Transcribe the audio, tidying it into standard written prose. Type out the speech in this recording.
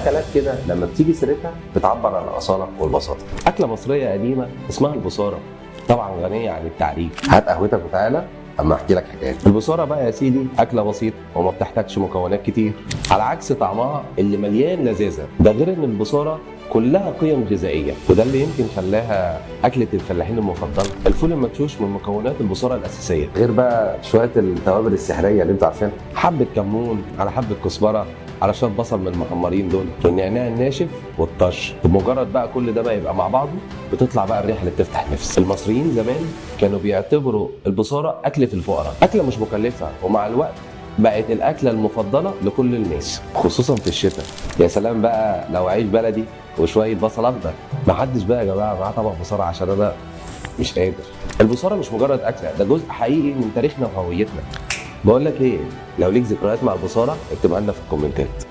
اكلات كده لما بتيجي سيرتها بتعبر عن الاصالة والبساطه. اكله مصرية قديمة اسمها البصاره، طبعا غنية عن التعريف. هات قهوتك وتعالى اما احكي لك حكاية. البصاره بقى يا سيدي اكله بسيطة وما بتحتاجش مكونات كتير، على عكس طعمها اللي مليان لذاذه. ده غير ان البصاره كلها قيم غذائية، وده اللي يمكن خلاها اكله الفلاحين المفضلة. الفول المدشوش من مكونات البصاره الاساسية، غير بقى شوية التوابل السحريه اللي انتوا عارفينها، حبه كمون على حبه كزبره على شوية بصل من المحمرين دول، والنعناع الناشف والطش. بمجرد بقى كل ده بقى يبقى مع بعضه بتطلع بقى الريحة اللي بتفتح النفس. المصريين زمان كانوا بيعتبروا البصاره اكله الفقراء، اكله مش مكلفة، ومع الوقت بقت الاكلة المفضلة لكل الناس، خصوصا في الشتاء. يا سلام بقى لو عيش بلدي وشوية بصل اخضر. محدش بقى يا جماعة معاه طبق بصاره عشان انا مش قادر. البصاره مش مجرد اكله، ده جزء حقيقي من تاريخنا وهويتنا. بقول لك ايه، لو ليك ذكريات مع البصاره اكتبها لنا في الكومنتات.